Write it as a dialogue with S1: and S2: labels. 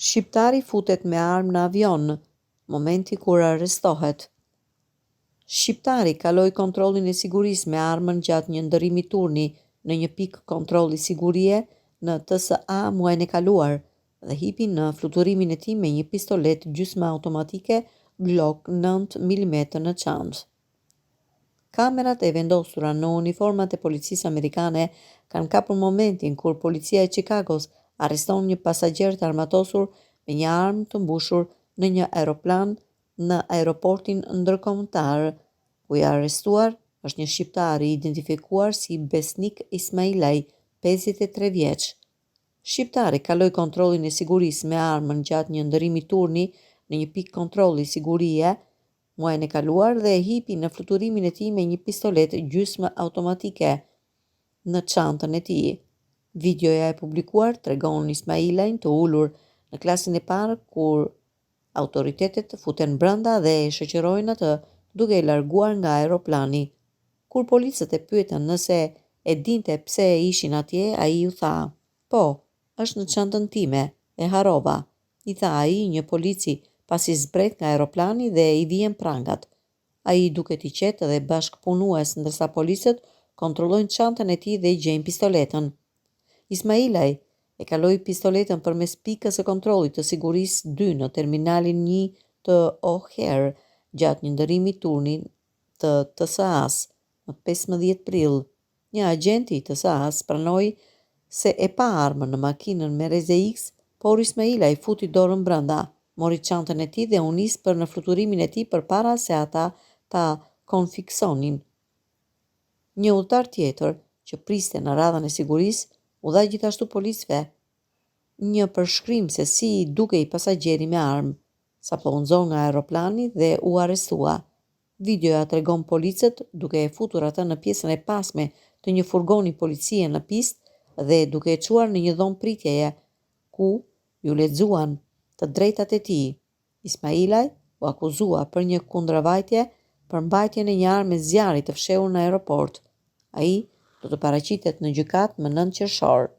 S1: Shqiptari futet me armë në avion, momenti kur arrestohet. Shqiptari kaloi kontrollin e sigurisë me armën gjatë një ndërrimi turni në një pikë kontrolli sigurie në TSA muajin e kaluar dhe hipi në fluturimin e tij me një pistoletë gjysmëautomatike Glock 9 milimetër në çantë. Kamerat e vendosura në uniformat e policisë amerikane kanë kapur momentin kur policia e Çikagos arreston një pasagjer të armatosur me një armë të mbushur në një aeroplan në aeroportin ndërkombëtar, ku i arrestuar është një shqiptar i identifikuar si Besnik Ismailaj, 53 vjeç. Shqiptari kaloi kontrollin e sigurisë me armën gjatë një ndërrimi turni në një pikë kontrolli sigurie muajin e kaluar dhe hipi në fluturimin e tij me një pistoletë gjysmë automatike në çantën e tij. Videoja e publikuar tregon Ismailajn të ulur në klasën e parë kur autoritetet futen brenda dhe e shoqërojnë atë duke e larguar nga aeroplani. Kur policët e pyetën nëse e dinte pse ishin atje, ai u tha, Po, është në çantën time, e harrova. I tha ai një polici pasi zbret nga aeroplani dhe i vihen prangat. Ai duket i qetë dhe bashkëpunues ndërsa policët kontrollojnë çantën e tij dhe gjejnë pistoletën. Ismailaj e kaloi pistoletën përmes pikës së kontrollit të sigurisë dy në Terminalin një të O'Hare gjatë një ndërrimi turni të TSA-së më 15 prill. Një agjent i TSA-së pranoi se e pa armën në makinën me rreze X, por Ismailaj futi dorën brenda, mori çantën e tij dhe u nis për në fluturimin e tij përpara se ata ta konfiskonin. Një udhëtar tjetër, që priste në radhën e sigurisë, u dha gjithashtu policëve një përshkrim se si dukej pasagjeri me armë, sapo u nxor nga aeroplani dhe u arrestua. Videoja tregon policët duke e futur atë në pjesën e pasme të një furgoni policie në pistë dhe duke e çuar në një dhomë pritjeje, ku iu lexuan të drejtat e tij. Ismailaj u akuzua për një kundërvajtje për mbajtjen e një arme zjarri të fshehur në aeroport. Ai do të paraqitet në gjykatë më 9 qershor.